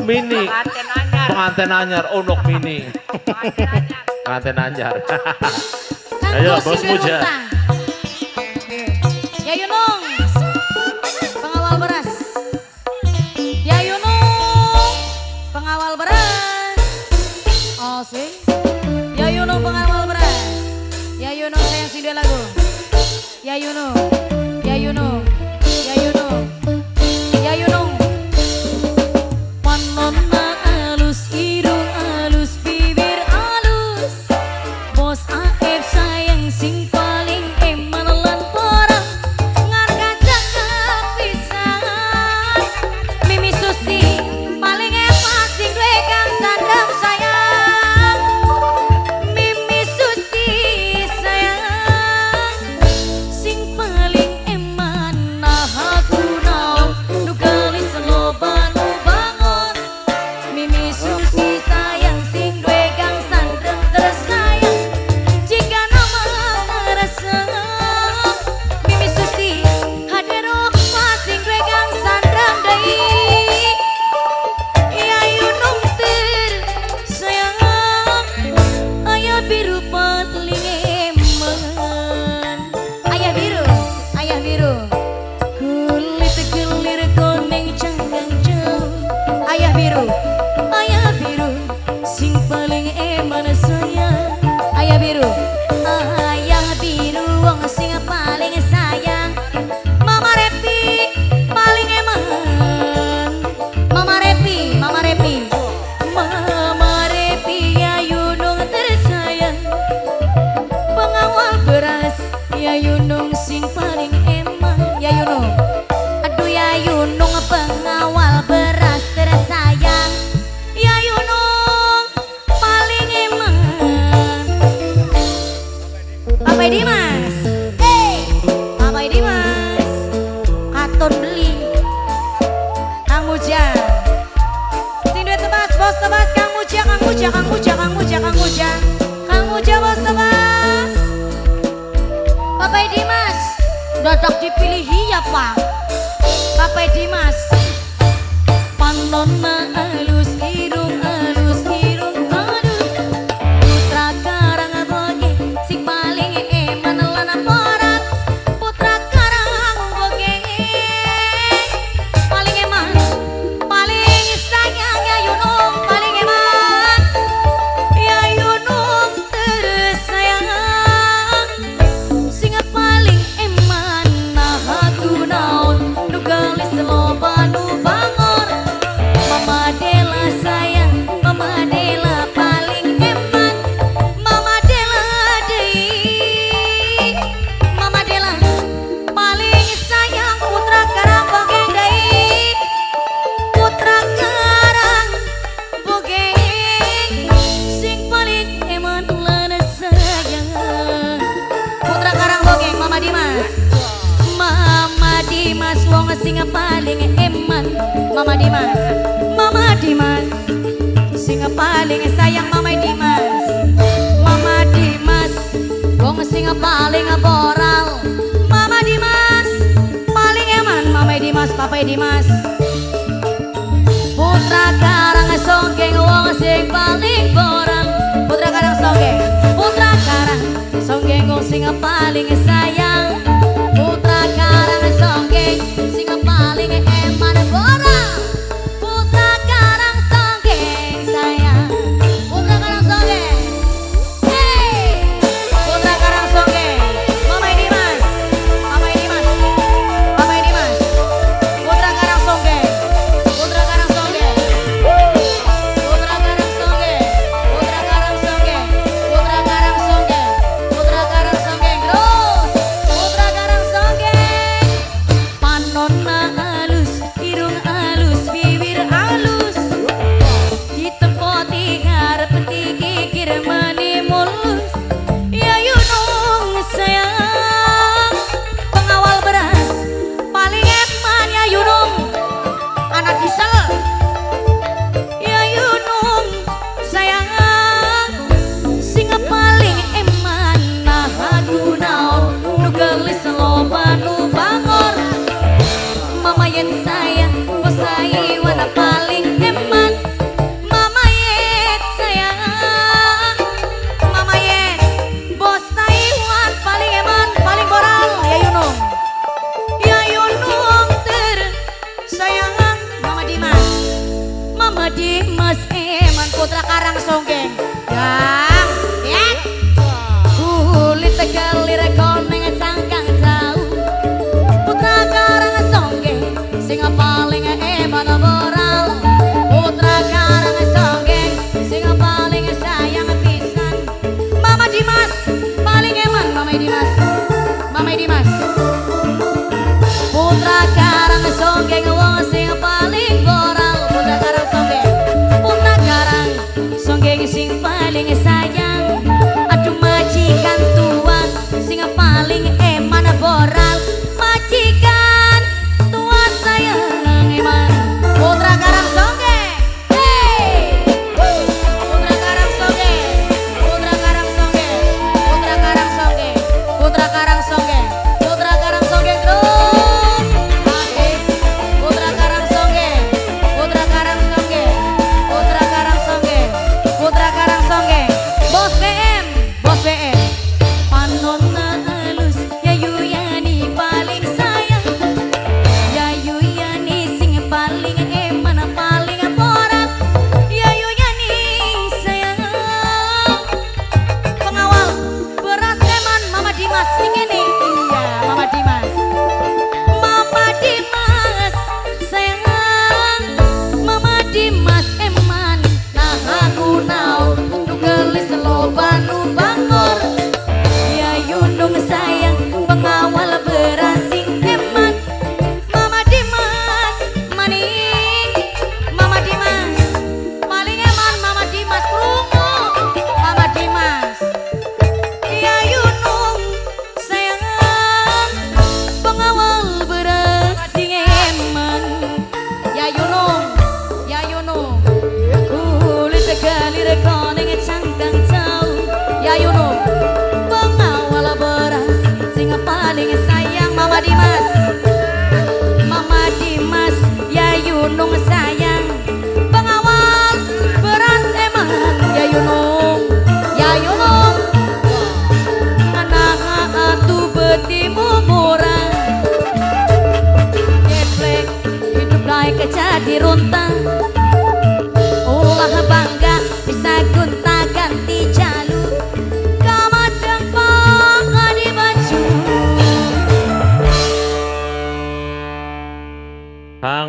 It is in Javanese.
Mini. Pengantin anyar. Pengantin anyar, unuk mini. Pengantin anyar. Pengantin anyar. Kang Ayo, Bos Bos sing duwe Muja. utang. Ya Yunung, pengawal beras. Ya Yunung, pengawal beras. Oh sih. Ya Yunung pengawal beras. Ya Yunung sayang sing duwe lagu. Ya Yunung, Ya Yunung, Ya Yunung, Ya Yunung. Panonna alus, irung alus, bibir alus. Bos AF sayang sing paling eman lan porang. Ngarga cakep pisan. Mimi Susi paling eman sing duwe kang sandang sayang. Mimi Susi sayang sing paling eman nah aku naon nu geulis loba nu bangun. Mimi Susi sayang sing duwe kang sandeng tersayang. Jika nama resep Mimi Susi hadero sing duwe kang sandeng deui. Ya Yunung tersayang ayah biru paling eman. Ayah biru, ayah biru. Kulit kelir kuning cangkang jauh. Ayah biru, ayah biru sing paling eman sayang. Ayah biru, ayah biru wong sing paling sayang. Mama Repi paling eman. Mama Repi, Mama Repi. Mama Repi ya Yunung tersayang. Pengawal beras ya Yunung sing paling eman. Ya Yunung. Aduh ya Yunung pengawal beras tersayang. Ya Yunung paling eman. Papai Dimas. Hey, Papai Dimas. Katon beli. Kang Muja. Sing duwe tebas, bos tebas Kang Muja, Kang Muja, Kang Muja, Kang Muja, Kang Muja. Kang Muja bos tebas. Papai Dimas, dadak dipilih ya Pak. Papai Dimas. Panonna alus, irung alus, irung alus. Putra Karang Boge sing paling eman lan porat. Putra Karang Boge paling eman, paling sayang ya Yunung paling eman. Ya Yunung tersayang sing paling eman nah aku naon nu geulis loba nu bangor. Mama Dela sayang, Mama Dela paling eman. Mama Dela deui, Mama Dela paling sayang putra Karang Bogeng deui. Putra Karang Bogeng sing paling eman lan sayang. Putra Karang Bogeng Mama Dimas. Mama Dimas wong sing paling eman. Mama Dimas, Mama Dimas sing paling sayang Mama Dimas. Mama Dimas wong sing paling boral. Mama Dimas paling eman Mama Dimas, Papa Dimas. Putra Karang Songgeng wong sing paling boral. Putra Karang Songgeng, Putra Karang Songgeng wong sing paling sayang. Putra Karang Songgeng sing paling eman boral. Putra Karang Songgeng sayang. Putra Karang Songgeng. Hey, Putra Karang Songgeng. Mama Dimas, Mama Dimas, Mama Dimas. Putra Karang Songgeng. Putra Karang Songgeng. Putra Karang Songgeng. Putra Karang Songgeng. Putra Karang Songgeng. Putra Karang Songgeng. Terus. Putra Mama Dimas eman Putra Karang Songgeng. Yang lihat kulit kelir koneng cangkang jauh. Putra Karang Songgeng sing paling eman moral. Putra Karang Songgeng sing paling sayang pisan. Mama Dimas paling eman. Mama Dimas, Mama Dimas. Putra Karang Songgeng wong sing paling moral. Putra Karang Songgeng, Putra Karang Songgeng sing paling sayang. Aduh majikan tua sing paling eman moral. Majikan tua sayang eman. Putra Karang Songgeng, hey. Putra Karang Songgeng, Putra Karang Songgeng, Putra Karang Songgeng, Putra Karang Songgeng, Putra Karang Songgeng terus. Asik. Putra Karang Songgeng, Putra Karang Songgeng, Putra Karang Songgeng, Putra Karang Songgeng. Bos BM, Bos BM. Panonna halus Yayu Yani paling sayang. Yayu Yani sing paling eman paling moral. Yayu Yani sayang. Pengawal beras eman Mama Dimas sing ini. Iya, Mama Dimas. Mama Dimas sayang. Mama Dimas eman. Nah aku naon nu gelis loba nu bangor. Ya Yunung sayang pengawal beras sing eman. Mama Dimas maning. Mama Dimas paling eman. Mama Dimas krungu. Mama Dimas. Ya Yunung sayang pengawal beras sing eman. Ya Yunung, Ya Yunung. Kulit kelir koneng cangkang jauh. Ya Yunung pengawal beras sing paling sayang. Mama Dimas, Mama Dimas. Ya Yunung sayang pengawal beras eman. Ya Yunung, Ya Yunung. Anak atuh betimu murah. Geblek hidup naik jadi runtah. Ulah bangga.